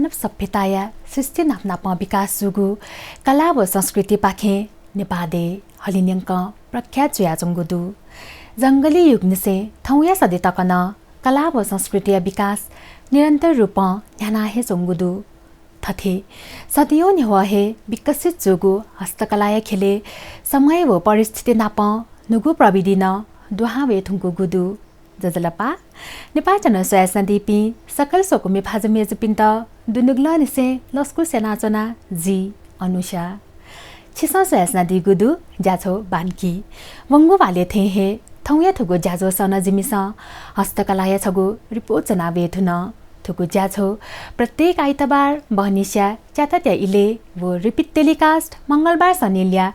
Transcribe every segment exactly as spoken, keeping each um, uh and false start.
मानव सभ्यताया सृष्टि नापनापं विकास जूगु कला व संस्कृतिपाखें नेपाः देय् हलिंन्यंकं प्रख्यात जुयाच्वंगु दु। जंगली युगनिसें थौंया सदी तक नं कला व संस्कृतिया विकास निरन्तर रूपं न्ह्याना हे च्वंगु दु। थथे सदियों न्ह्यवः हे विकसित जूगु हस्तकलाया ख्यलय् समय व परिस्थिति नापं न्हूगु प्रविधि नं दुहां वये धुंकूगु दु। ज्वजलपा, नेपाः च्यानल स्वयाच्वनादीपिं सकल स्वकुमि भाजु मय्जुपिन्त दुनुगलंनिसें लसकुस यानाच्वना, जि अनुषा। छिसं स्वयाच्वनादीगु दु ज्याझ्वः बान्की। वंगु वालय् थें हे थौंया थुगु ज्याझ्वःसं नं जिमिसं हस्तकलाया छगू रिपोर्ट ज्वना वये धुन। थुगु ज्याझ्वः प्रत्येक आइतबार बहनिसिया च्यातात्या इलय् व repeat telecast मंगलबार सनिल्या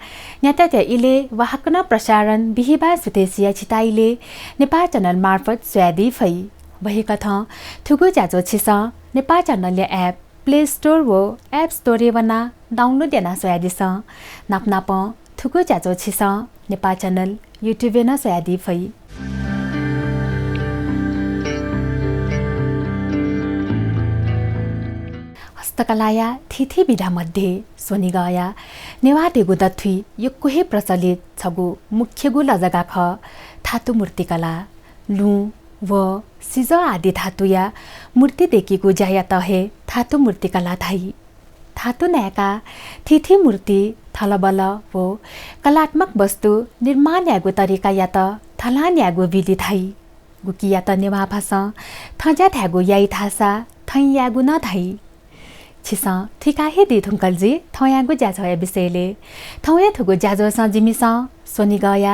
न्यातात्या इलय् व हाकनं प्रसारण बिहिबार सुथय्सिया छिता इलय् नेपाः च्यानल मार्फत स्वयादी फइ। वहिकथं थुगु ज्याझ्वः छिसं नेपाः च्यानलया app Play Store व App Store-य् वनाः download यानाः स्वयादिसँ। नापनापं थुगु ज्याझ्वः छिसं नेपाः च्यानल YouTube-य् नं स्वयादी फइ। हस्तकलाया थीथी विधा मध्ये स्वनिगःया नेवाःतय्गु दथुइ यक्व हे प्रचलित छगू मुख्यगु लजगाः खः धातु मूर्तिकला। लुँ व सिजः आदि धातुया मूर्ति दय्केगु ज्यायात हे धातु मूर्तिकला धाइ। धातु नाय्काः थीथी मूर्ति, थलबल व कलात्मक वस्तु निर्माण यायेगु तरिकायात थलान यायेगु विधि धाइ। गुकियात नेवाः भासं थँज्या धायेगु याइ धाःसा थँइ यायेगु नं धाइ। छिसं थुइका हे दी धुंकल जुइ थौंयागु ज्याझ्वःया विषयलय्। थौंया थुगु ज्याझ्वःसं जिमिसं स्वनिगःया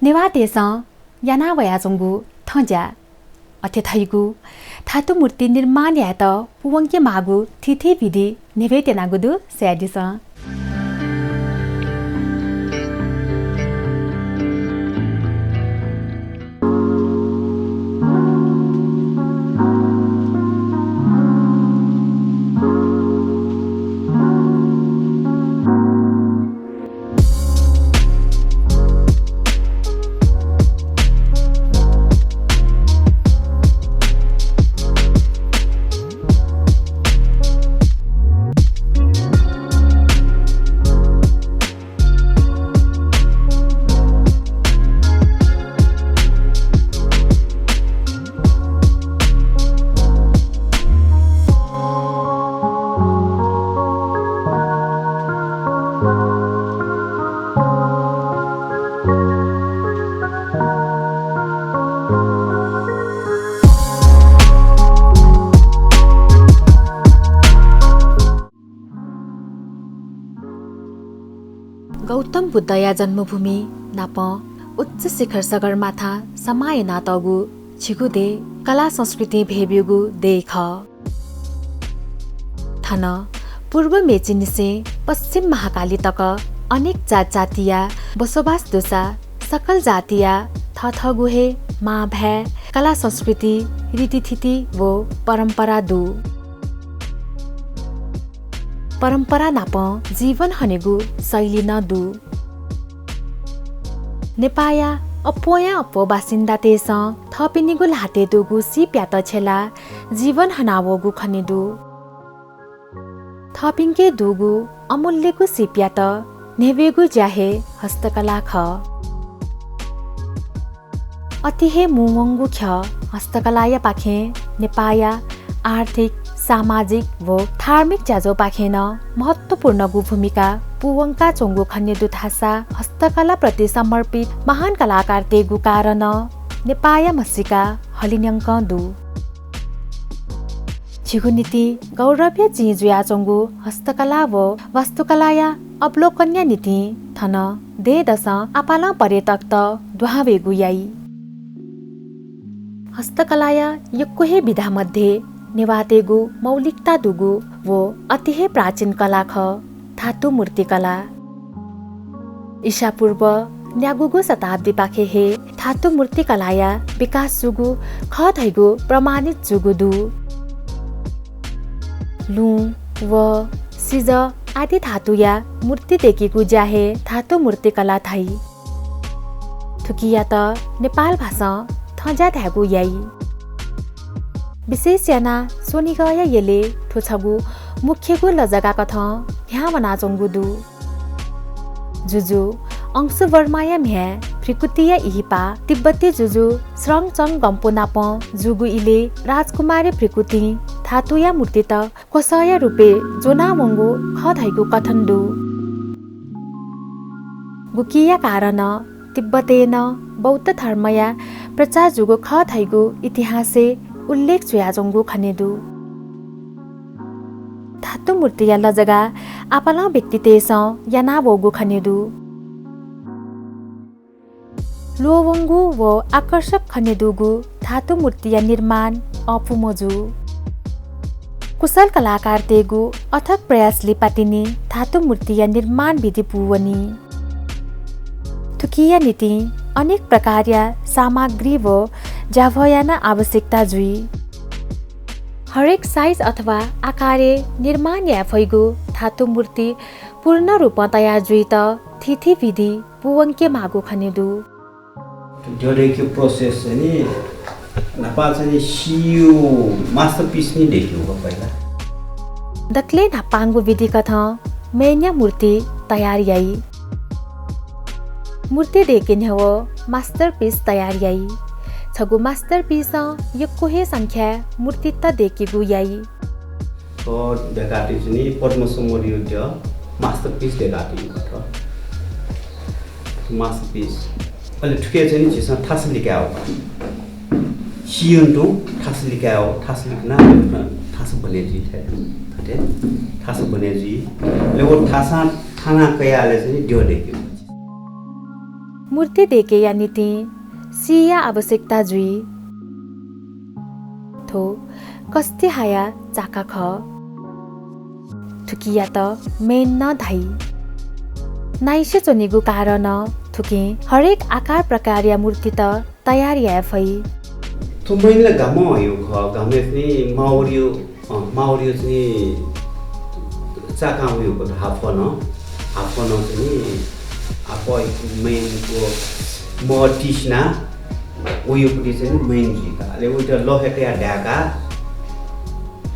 नेवाःतय्सं याना वयाच्वंगु थँज्या, अथे धइगु धातु मूर्ति निर्माण यायेत पूवंके माःगु थीथी विधि न्ह्यब्वये त्यनागु दु, स्वयादिसँ। गौतम बुद्धया जन्मभूमि नाप उच्च शिखर सगरमाथा समाः यानातःगु झीगु देय् कला संस्कृतिं भय्ब्यूगु देय् खः। थन पूर्व मेचीनिसें पश्चिम महाकाली तक अनेक जात जातिया बसोबास दुसा सकल जातिया थःथःगु हे मांभाय् कला संस्कृति, रीतिथिति व परम्परा दु। परम्परा नाप जीवन हनेगु शैली नं दु। नेपाःया अप्वःया अप्वः बासिन्दातय्सं थःपिनिगु ल्हातय् दुगु सीपयात छ्यलाः जीवन हनावःगु खने दु। थःपिन्के दुगु अमूल्यगु सीपयात न्ह्यब्वयेगु ज्या हे हस्तकला खः। अति हे मुंवंगु ख्यः हस्तकलायापाखें नेपाःया आर्थिक, सामाजिक व धार्मिक ज्याझ्वःपाखें नं महत्त्वपूर्णगु भूमिका पूवंकाच्वंगु खने दु धाःसा हस्तकलाप्रति समर्पित महान कलाकारतय्गु कारणं नेपाःया म्हसीका हलिंन्यंकं दु। झीगु निंतिं गौरवया चिं जुयाच्वंगु हस्तकला व वास्तुकलाया अवलोकनया निंतिं थन देय्दसं आपालं पर्यटकत दुहां वयेगु याइ। हस्तकलाया यक्व हे विधा मध्ये नेवाःतय्गु मौलिकता दुगु व अति हे प्राचीन कला खः धातु मूर्तिकला। ईसापूर्व न्यागूगु शताब्दीपाखे हे धातु मूर्तिकलाया विकास जूगु खः धइगु प्रमाणित जूगु दु। लुँ व सिजः आदि धातुया मूर्ति दय्केगु ज्या हे धातु मूर्तिकला धाइ। थुकियात नेपाल भासं थँज्या धायेगु याइ। विशेष यानाः स्वनिगःया यलय् थ्व छगू मुख्यगु लजगाकथं न्ह्याः वनाच्वंगु दु। जुजु अंशुवर्माया म्ह्याय् भृकुटिया इहिपा तिब्बती जुजु स्रंचंगम्पु नाप जूगु इलय् राजकुमारी भृकुटिं धातुया मूर्तित क्वसःया रूपय् ज्वनावंगु खः धइगु कथन दु। गुकिया कारणं तिब्बतय् नं बौद्ध धर्मया प्रचार जूगु खः धइगु इतिहासय् उल्लेख जुयाच्वंगु खने दु। धातु मूर्तिया लजगाः आपालं व्यक्तितय्सं यानावःगु खने दु। ल्वःवंगु व आकर्षक खने दुगु धातु मूर्तिया निर्माण अःपु मजू। कुशल कलाकारतय्गु अथक प्रयास लिपा तिनि धातु मूर्तिया निर्माण विधि पूवनी। थुकिया निंतिं अनेक प्रकारया सामग्री व ज्याभःया नं आवश्यकता जुइ। हरेक size अथवा आकारय् निर्माण याये फइगु धातु मूर्ति पूर्ण रूपं तयार जुइत थीथी विधि पूवंके माःगु खने दु। द्यः दय्केगु process चाहिँ नि न्हापा चाहिँ नि सीया masterpiece नि दय्केगु खः पहिला। दकलय् न्हापांगु विधिकथं मैनया मूर्ति तयार याइ। मूर्ति दय्के न्ह्यः masterpiece तयार याइ। छगू masterpieceं यक्व हे संख्याय् मूर्तित दय्केगु याइ। थ्व दय्कातःगु चाहिँ नि पद्म संवरया द्यः masterpiece दय्कातःगु खः। Masterpiece। अले थुके चाहिँ नि झीसं थासं लिकायेगु। सीया तुं थासं लिकायेगु, थासं लिकनाः थासं बने जुइ थथे। थथे थासं बने जुइ। अले व थासं थाना कयाः अले चाहिँ नि द्यः दय्केगु। मूर्ति दय्केया निंतिं सीया आवश्यकता जुइ। थ्व कस्तिहाया चाका खः। थुकियात मैन नं धाइ। नाइसे च्वनीगु कारणं थुकिं हरेक आकार प्रकारया मूर्तित तयार याये फइ। थ्व मैन ला गामं हइगु खः, गामय् चाहिँ नि मावरया, अँ, मावरया चाहिँ नि चाकां वइगु खः, हाफनं, हाफनं चाहिँ नि हाफया मैन व मः तिसिनाः वइगुपट्टि चाहिँ नि मैन जुइका। अले वइत लःखय् तयाः दाय्काः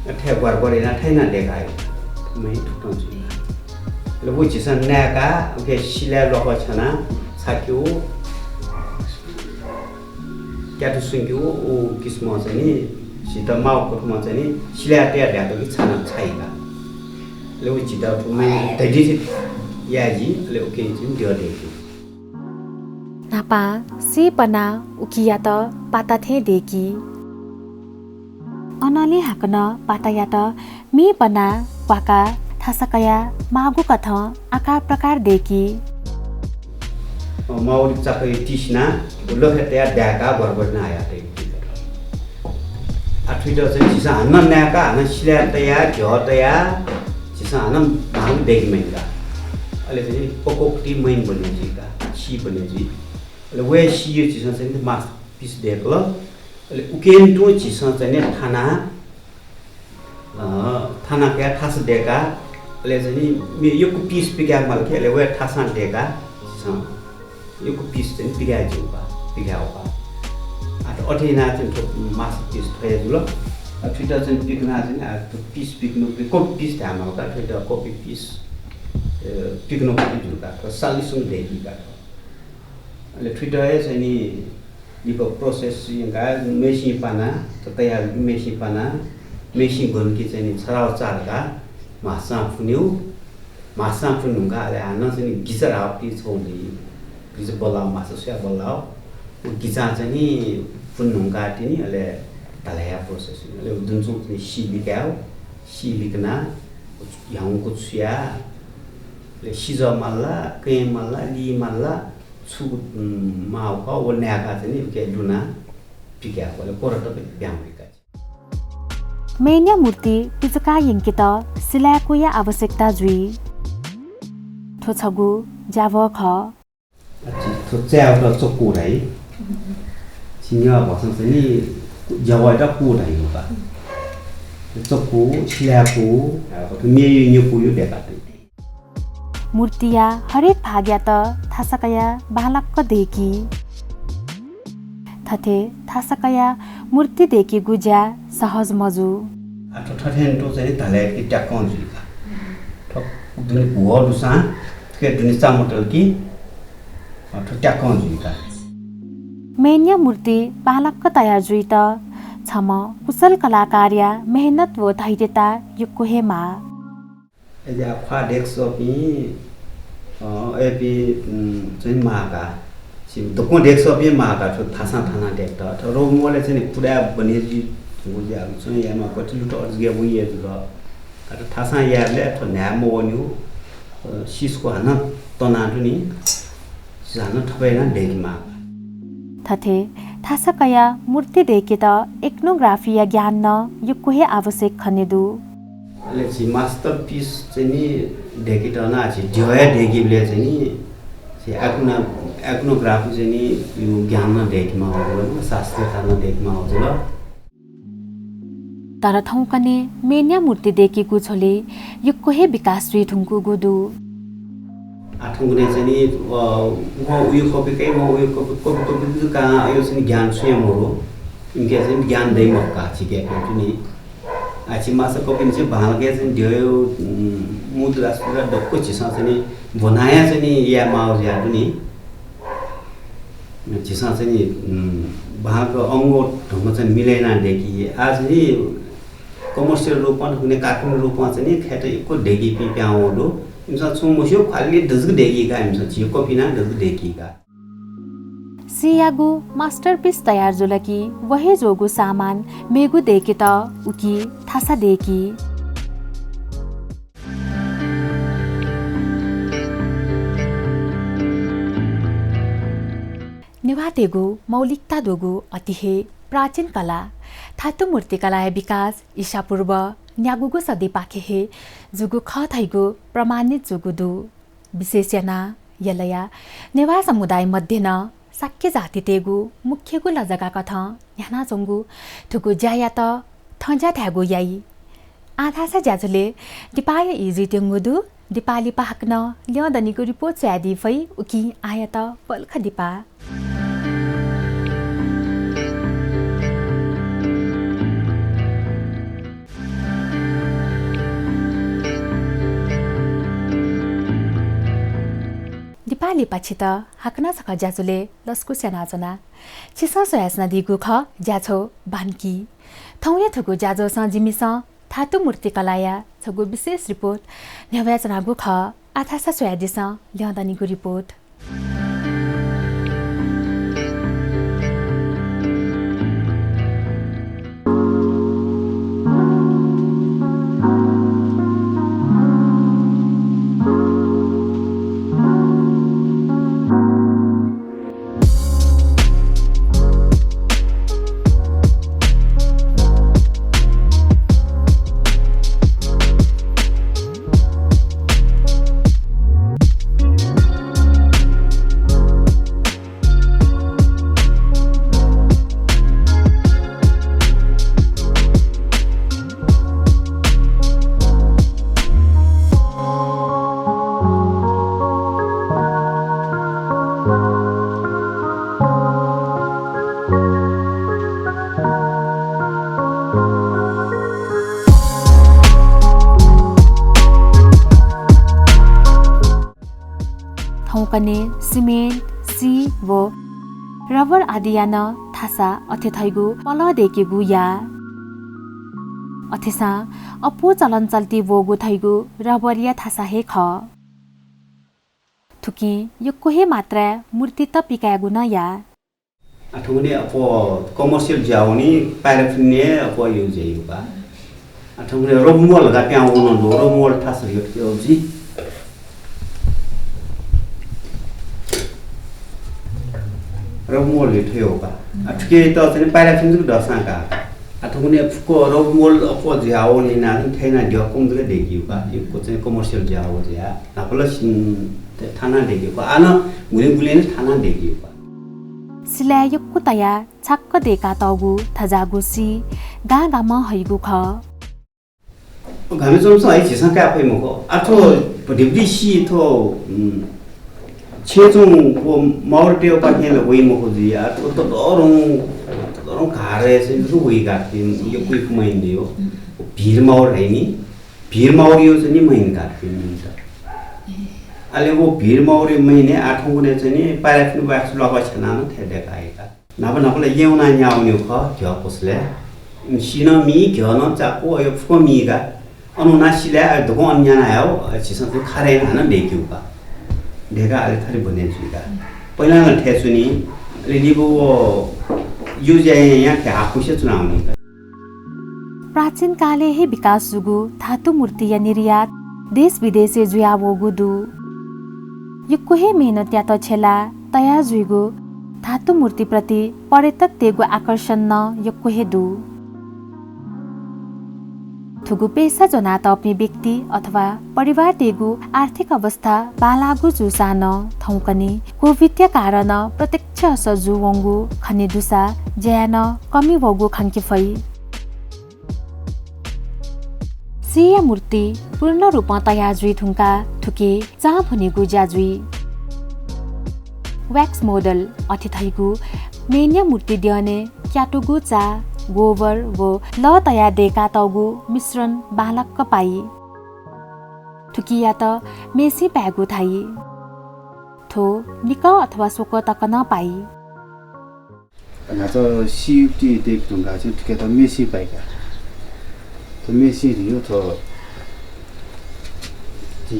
थथे ग्वार ग्वार यानाः थथे यानाः दय्काः मैन थुकथं जुइका। अले व झीसं नाय्काः उके सिलाय् लःखय् छ्यानाः छाकेगु क्याथु स्वंकेगु व किसिमं चाहिँ नि झीत माःगु कथं चाहिँ नि सिलाय् तयाः दाय्काः कि छाना छाइका। अले व झीत थुमि धैधि याये जुइ, अले उकिं चाहिँ नि द्यः दय्की। न्हापां सी पनाः उकियात पाता थें दय्की। अनंलि हाकनं पातायात मि पनाः क्वाकाः थासं कयाः माःगु कथं आकार प्रकार दय्की। अ, मावरया चाकां तिसिनाः व लःखय् तयाः दाय्काः ग्वार ग्वार यानाः हयातइ। आ, थुइत चाहिँ झीसं हानं नाय्काः, हानं सिलाय् तयाः, घ्यः तयाः, झीसं हानं माःगु दय्के माइका। अले चाहिँ पक्वपट्टि मैन बने जुइका, सी बने जुइ। अले व सीया झीसं चाहिँ नि masterpiece दय्कल। अले उकेन तुं झीसं चाहिँ नि थाना, अ, थाना कयाः थासं दय्काः, अले चाहिँ नि मे-, यक्व piece पिकाये माल कि, अले व थासं दय्काः झीसं यक्व piece चाहिँ नि पिकाये ज्यूका, पिकाये वका। आ, त अथे यानाः चाहिँ थ्व masterpiece थ्व हे जुल। आ, थुइत चाहिँ नि पिकनाः चाहिँ नि, आ, थ्व piece पिकनु, copy piece धाये माल का, थुइत copy piece, अ, पिकनु copy ज्यूका, थ्व सालिसुं दय्कीका। अले थुइत हे चाहिँ नि लिपा process यंकाः मेसिन पानाः, त तयार मेसिन पानाः, मेसिन गनकी चाहिँ नि छराव चालकाः म्हास्सां फुन्यु, म्हास्सां फुने धुंकाः अले हानं चाहिँ नि गिचा धाःगु छगू दइ। गिचा बल्लाः, म्हास्सा सुयाः बल्लाः। व गिचां चाहिँ नि फुने धुंकाः तिनि अले धालाया process। अले व दुने च्वंगु चाहिँ नि सी लिकायु, सी लिकनाः ह्याउँकु छुयाः, अले सिजः माल ला, कँय् माल ला, ली माल ला, छु, उम्, माःगु खः, व नाय्काः चाहिँ नि उके लुनाः पिकाय्कु, अले कोरत ब्यां वइका। मैनया मूर्ति पिचुकाः यंकेत सिलाय्कुया आवश्यकता जुइ। थ्व छगू ज्याभः खः। अच्छा, थ्व चाय्कुयात चक्कु धाइ। झी नेवाः भाषां चाहिँ नि ज्याभःयात कु धाइ का। चक्कु, सिलाय्कु, थ्व मेयु न्यकूयु दय्कातइ। मूर्तिया हरेक भागयात थासं कयाः बांलाक दय्की। थथे थासा कयाः मूर्ति दय्केगु ज्या सहज मजू। आ, थ्व थथे न्हू चाहिँ धालय् कि ट्याक्कं जुइ का। थ्व दुने भुगः दुसां, थुके दुने चामतल कि, आ, थ्व ट्याक्कं जुइ का। मेन्या मूर्ति बांलाक तयार जुइत छम्ह कुशल कलाकारया मेहनत व धैर्यता यक्व हे माः। अय्‌या ख्वाः दय्‌क स्वःपिं, अ, अय्‌पिं, उम्, चाहिँ माः का। छि दक्वं दय्‌क स्वःपिं माः का, थ्व थासां थाना दय्‌केत। थ्व रोगमूलय् चाहिँ नि पुरा बने जुइ धुंकूगु ज्या, छु यायेमाः, कति लुत अजगय् वइ जुल। का त थासां यायेबलय् थ्व न्हाय् मवःनिगु, अ, सिसको हानं तना दु नि। झीसं हानं थप यानाः दय्‌केमाः। थथे थासा कयाः मूर्ति दय्‌केत ethnography या ज्ञान नं यक्व हे आवश्यक खने दु। अले झी masterpiece चाहिँ नि दय्‌केत नं आ झी द्यः हे दय्‌केबलय् चाहिँ नि झी ethno-, ethnography चाहिँ नि यो ज्ञान नं दय्‌केमाः जुल, शास्त्रीयता नं दय्‌केमाः जुल। तर थौंकन्हय् मेन्या मूर्ति दय्‌केगु झ्वलय् यक्व हे विकास जुइ धुंकूगु दु। आ, थौंकन्हय् चाहिँ नि, अ, वं उयो कपि कइ, वं उयो कपि, कपि, कपि कयाः अयो चाहिँ नि ज्ञान सुयां मरु। इमिके चाहिँ नि ज्ञान दइ मखु का, झीके पिन्त नि। आ, झी मास्टर कपिं चाहिँ बांलाक चाहिँ नि द्यःया, उम्, मुद्रा सुद्रा दक्व झीसं चाहिँ नि ब्वनाया चाहिँ नि यायेमाः जुया दु नि। झीसं चाहिँ नि, उम्, बांलाक अंगू ढंग चाहिँ मिले यानाः दय्‌की। आ चाहिँ नि commercial रूपं, थुकने काल्पनिक रूपं चाहिँ नि खयेत यक्व दय्‌कीपिं पिहां वःगु दु। इमिसं छुं मस्यू, खालि दजक दय्‌की का, इमिसं झी कपि नं दजक दय्‌की का। सीयागु masterpiece तयार जुल कि व हे ज्वःगु सामान मेगु दय्‌केत उकी थासा दय्‌की। नेवाःतय्‌गु मौलिकता दुगु अति हे प्राचीन कला थातु मूर्तिकलाया विकास ईशापूर्व न्यागूगु सदीपाखे हे जूगु खः धइगु प्रमाणित जूगु दु। विशेष यानाः यलया नेवाः समुदाय मध्ये नं शाक्य जातितय्‌गु मुख्यगु लजगाकथं न्ह्यानाच्वंगु थुगु ज्यायात थज्या धायेगु याइ। आः धाःसा ज्याझ्वलय् दिपाया ई जुइत्यंगु दु। दिपा लिपा हाकनं ल्यं दनिगु report स्वयादी फइ। उकिं आःयात बल्ख दिपा। दिपा लिपा छित हाकनं छकः ज्याझ्वलय् लसकुस यानाच्वना। छिसं स्वयाच्वनादीगु खः ज्याझ्वः बान्की। थौंया थुगु ज्याझ्वलय् जिमिसं थातु मूर्तिकलाया छगू विशेष report न्ह्यब्वयाच्वनागु खः। आः धाःसा स्वयादिसँ ल्यं दनिगु report। थौंकन्हय् cement, सी व rubber आदिया नं थासा अथे धइगु पलः दय्केगु याः। अथेसां अप्वः चलन चल्ति वःगु धइगु rubber या थासा हे खः। थुकिं यक्व हे मात्राय् मूर्तित पिकायेगु नं याः। आ, थौंकन्हय् अप्वः commercial जुयावनी, paraffin हे अप्वः use याइगु का। आ, थौंकन्हय् rubber mole धकाः पिहां वःगु नं दु, rubber mole थासा धइगु थ्व जुइ। Rubber mole हे थ्व हे का। आ, थुकियात चाहिँ paraffin जक दःसां का। आ, थौंकन्हय् फुक्क rubber mole अप्वः जुयावनी, थथे यानाः द्यः कम जक दय्केगु का। यक्व चाहिँ commercial जुयावः जुयाः। न्हापा ला सिं थानाः दय्केगु का। आ नं गुलिं गुलिं थानाः दय्केगु का। सिलाय् यक्व तयाः छाक्क दय्कातःगु थज्याःगु सी गां गामं हइगु खः। घामय् च्वंसां हे झीसं काये फइ मखु। आ, थ्व धिबा धिबा सी थ्व, उम्, छेँय् च्वंगु व माउर तयेपाखें ला वइ मखु जुइ, आः थ्व ततःधंगु, ततःधंगु घारय् चाहिँ लुमय् वइगु, यक्व यक्व महिन दइ हो। व भीर माउर धाइ नि, भीर माउरया चाहिँ नि महिन का भिं मित। अले व भीर माउरया महिनय् आः थौंकन्हय् चाहिँ नि पाय्‌लाःपिनि बाक्स ल्वाकः छ्यानाः नं थथे दय्‌काः हइगु। न्हापा न्हापा ला येँ वनाः न्याः वनीगु खः घ्यः पसलय्। सी नं मी, घ्यः नं चाकु, अय् फुक्कं मी का। अन वनाः सिलाय्, अय् दक्वं अन न्यानाः हयाः, अय् झीसं थ्व खादा यानाः हानं दय्‌केगु का। दय्‌काः अले थथे बने जुइ का। पहिला नं थथे च्वनी, अले निगू व use यायां थथे हाकुसे च्वनावनी का। प्राचीन कालय् हे विकास जूगु धातु मूर्तिया निर्यात देश विदेशय् जुयावःगु दु। यक्व हे मेहनतयात छ्यलाः तयार जुइगु धातु मूर्तिप्रति पर्यटकतय्‌गु आकर्षण नं यक्व हे दु। थुगु पेसा ज्वनातःपिं व्यक्ति अथवा परिवारतय्‌गु आर्थिक अवस्था बांलाःगु जूसां नं थौंकन्हय् कोभिडया कारणं प्रत्यक्ष असर जूवंगु खने दुसा ज्याय् नं कमी वःगु खंके फइ। सीया मूर्ति पूर्ण रूपं तयार जुइ धुंकाः थुके चां भुनेगु ज्या जुइ। Wax model अथे धइगु मेन्या मूर्ति द्यःने क्यातुगु चा, गोबर व लः तयाः दय्‌कातःगु मिश्रण बांलाक पाइ। थुकियात मेसिं पायेगु धाइ। थ्व निकः अथवा स्वकः तक नं पाइ। न्हाचः सी युक्ति दय्‌के धुंकाः चाहिँ थुकियात मेसिं पाइ का। थ्व मेसिं धइगु थ्व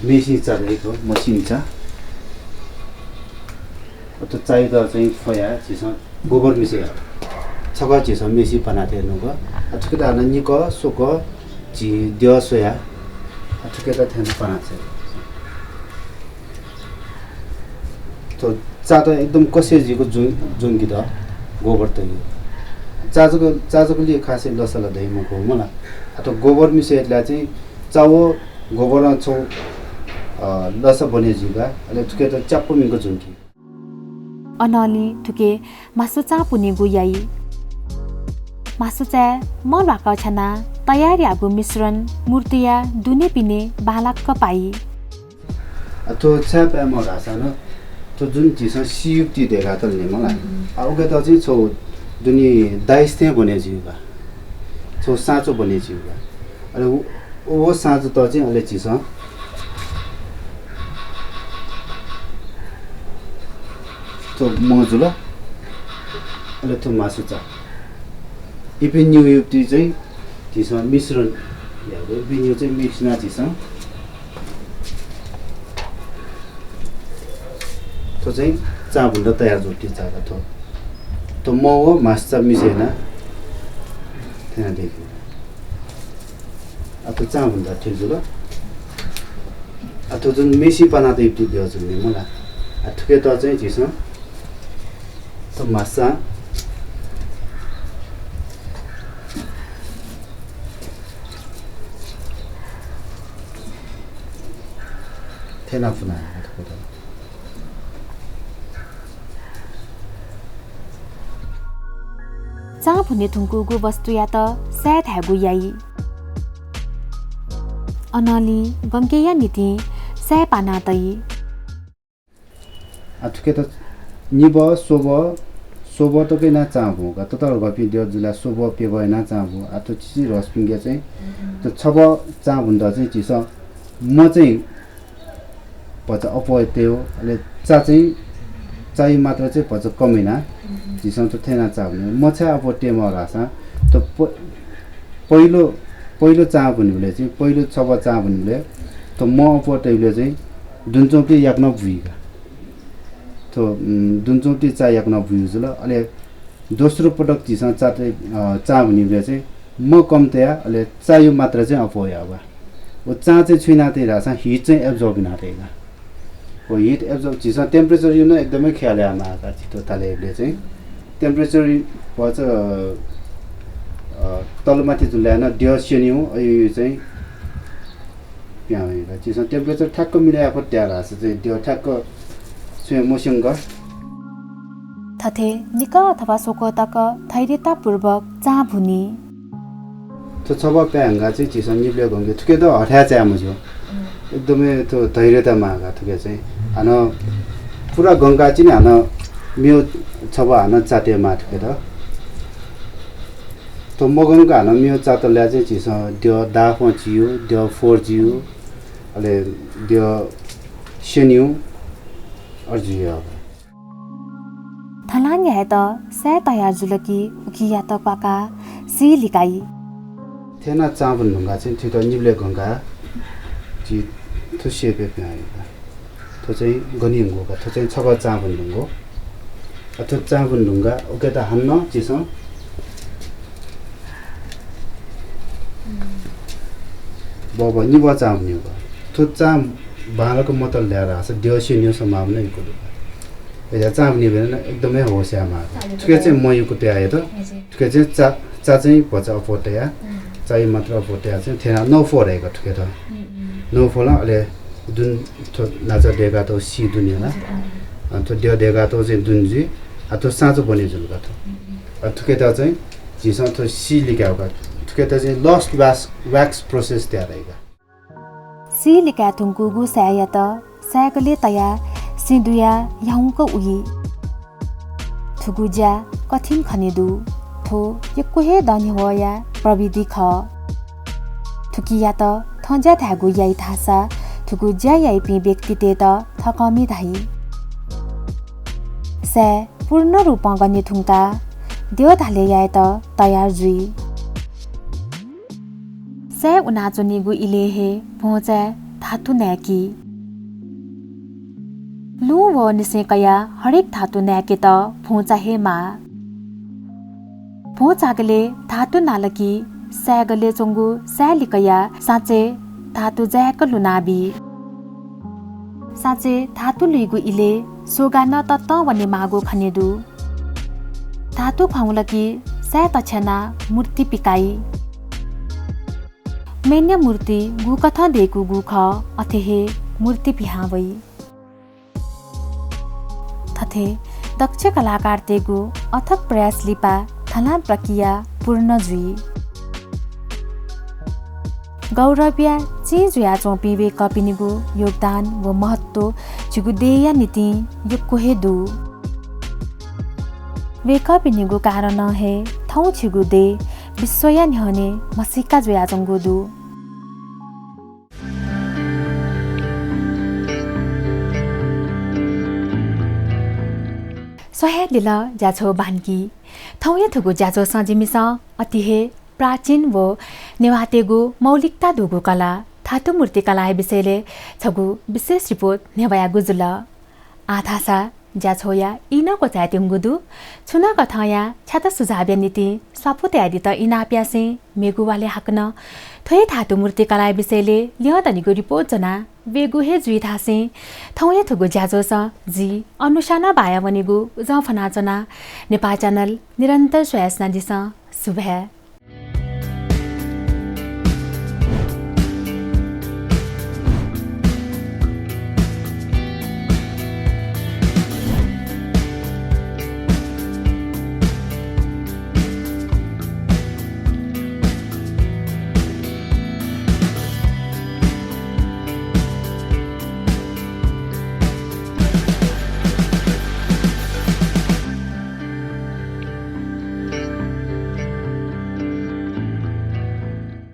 मेसिं चा दइ, थ्व मसिनि चा। अ, थ्व चायात चाहिँ फ्वयाः झीसं गोबर मिसे याः। छकः झीसं मेसिं पाना तये धुंकाः। अ, थुकियात हानं निकः, स्वकः, झी द्यः स्वयाः। अ, थुकियात थथे पाना चाहिँ थ्व चात एकदम कसे जुइगु जुं-, जुंकेत गोबर तइ। चा जक, चा जकलिइ खासै लसः ला दइ मखु मला। अ, थ्व गोबर मिसे यात ला चाहिँ चा व गोबरं छगू, अ, लसः बने जुइ का, अले थुकियात च्याप्पु मिंक जुंकी। अनंलि थुके मासु चां पुनेगु याइ। मासु चाय् मः ल्वाकः छ्यानाः तयार याःगु मिश्रण मूर्तिया दुने पिने बांलाक पाइ। अ, थ्व छाय् पायेमाः धाःसा नं थ्व जुन झीसं सी युक्ति दय्‌कातल नि मला। अ, उकियात चाहिँ छगू दुने दाइस थें बने जुइ का। छगू साँचो बने जुइ का। अले व, व साँचोत चाहिँ अले झीसं थ्व मजुल, अले थ्व मासु चा। इपिं निगू युक्ति चाहिँ झीसं मिश्रण याःगु, इपिं निगू चाहिँ mix यानाः झीसं थ्व चाहिँ चां भुन्दा तयार जुइ का थ्व। थ्व मः व मासु चा mix यानाः थथे यानाः दय्‌केगु। अ, थ्व चां भुन्दा ठीक जुल। अ, थ्व जुन मेसिं पाना तइगु द्यः जुल नि मला। अ, थुकियात चाहिँ झीसं थ्व मासु चां थथे यानाः पुना। चां भुने धुंकूगु वस्तुयात साय् धायेगु याइ। अनंलि गंकेया निंतिं साय् पाना तइ। अ, थुकियात निबः, स्वबः, स्वबः तक यानाः चां भुं का। ततःधंपिं द्यः जुल ला स्वबः, प्यबः यानाः चां भुं। अ, थ्व चिचीधंपिन्के चाहिँ थ्व छबः चां भुन्त चाहिँ झीसं मः चाहिँ भचा अप्वः तयेगु, अले चा चाहिँ, चाया मात्रा चाहिँ भचा कम यानाः झीसं थथे यानाः चां भुनेगु। मः छाय् अप्वः तयेमाः धाःसा थ्व प-, पहिलो, पहिलो चां भुनेबलय् चाहिँ, पहिलो छबः चां भुनेबलय् थ्व मः अप्वः तइबलय् चाहिँ दुने च्वंपिं याकनं बुइ का। थ्व, उम्, दुने च्वंपिं चा याकनं बुइ जुल। अले दोस्रो पटक झीसं चा तइ, अ, चां भुनेबलय् चाहिँ मः कम तयाः, अले चाया मात्रा चाहिँ अप्वः याः का। व चां चाहिँ छु याना तइ धाःसा heat चाहिँ absorb याना तइ का। व heat absorb झीसं temperature-या नं एकदमै ख्याल यायेमाः का। झीत ताले याइबलय् चाहिँ temperature भचा, अ, तलमाथि जुल ला नं द्यः स्यनीगु, अय् चाहिँ पिहां वइ का। झीसं temperature ठ्याक्क मिले याये फत धाःसा चाहिँ द्यः ठ्याक्क छुं हे मस्यंक। थथे निकः अथवा स्वकः तक धैर्यतापूर्वक चां भुनी। थ्व छबः पाये धुंकाः चाहिँ झीसं निबलय् गंके थुकियात हथाय् चाये मज्यू। एकदमै थ्व धैर्यता माः का थुके चाहिँ। हानं पुरा गंका चिने हानं म्यू छबा हानं चाते माथुके त। तो मगंका हानं म्यू चात ल्या चाहिँ चिसं द्यो दाफं चियु, द्यो फोर जियु, अले द्यो सेन्यु अर्जुया। थलान यायेत सय् तयार जुल कि उकियात क्वाका सी लिकाइ। थेना चांबुन ढुंगा चाहिँ थुइत निबले गंका चि थुसे पे प्यां। थ्व चाहिँ गनिंगु का, थ्व चाहिँ छबा चांबुन ढुंगु। अ, थ्व चांबुन ढुंगा उकेत हानं चिसं बबा निबा चांबुन का। थ्व चां बांलाक मतल ल्यारा अस द्योसे न्यू समाम नै कुदु। ए चांबुन बेन एकदमै होस्या मा। थुके चाहिँ मयुको प्यायेत। थुके चाहिँ चा, चा चाहिँ भचा अपोतया, चाइ मात्र अपोतया चाहिँ थेना नौ फोर है का थुके त। नौ फोर अले दुन थ्व नाचा देगा त सी दुनिया ना। अ, थ्व देगा त चाहिँ दुन जुइ, अ, थ्व साँचो बने जुल का थ्व। अ, थुके त चाहिँ झीसं थ्व सी लिकाउ का। थुके त चाहिँ lost wax, wax process तयार है का। सी लिकाये धुंकूगु सय्‌यात सय्‌गले तयाः सिँ दुयाः याउँक उइ। थुगु ज्या कठिन खने दु। थ्व यक्व हे दँ न्ह्यवया प्रविधि खः। थुकियात थज्या धायेगु याइ धाःसा थुगु ज्या याइपिं व्यक्तितय्‌त थकःमि धाइ। सय् पूर्ण रूपं गने धुंकाः द्यः धाले यायेत तयार जुइ। सय् उनाच्वनीगु इलय् हे भोंचाय् धातु नाय्‌की। लुँ व निसें कयाः हरेक धातु नाय्‌केत भोंचा हे माः। भोंचागलय् धातु नाल कि सय्‌गलय् च्वंगु सय् लिकयाः साँचे धातु जाय्‌क लुनाबी। साँचे धातु लुइगु इलय् सोगा नं ततं वनेमाःगु खने दु। धातु ख्वाउँल कि सय् तछ्यानाः मूर्ति पिकाइ। मेन्या मूर्ति गुकथं दय्‌कूगु खः, अथे हे मूर्ति पिहां वइ। थथे दक्ष कलाकारतय्‌गु अथक प्रयास लिपा थलान प्रक्रिया पूर्ण जुइ। गौरवया चिं जुयाच्वंपिं वय्‌कःपिनिगु योगदान व महत्व झीगु देय्‌या निंतिं यक्व हे दु। वय्‌कःपिनिगु कारणं हे थौं झीगु देय् विश्वया न्ह्यःने म्हसीका जुयाच्वंगु दु। स्वयादिल ज्याझ्वः बान्की। थौंया थुगु ज्याझ्वःसं जिमिसं अति हे प्राचीन व नेवाःतय्‌गु मौलिकता दुगु कला, धातु मूर्ति कलाया विषयलय् छगू विशेष रिपोर्ट न्ह्यब्वयागु जुल। आः धाःसा ज्याझ्वःया ई नं क्वचायेत्यंगु दु। छुं नं कथंया छ्यात सुझावया निंतिं स्वापू तयादीत इनाप यासें मेगु वालय् हाकनं थ्व हे धातु मूर्ति कलाया विषयलय् ल्यं तनिगु रिपोर्ट ज्वना वयेगु हे जुइ धासें थौंया थुगु ज्याझ्वःसं जि अनुषा नं बाया वनेगु उजं फ्वनाच्वना। नेपाः च्यानल निरन्तर स्वया स्वनादिसँ। सुभाय्।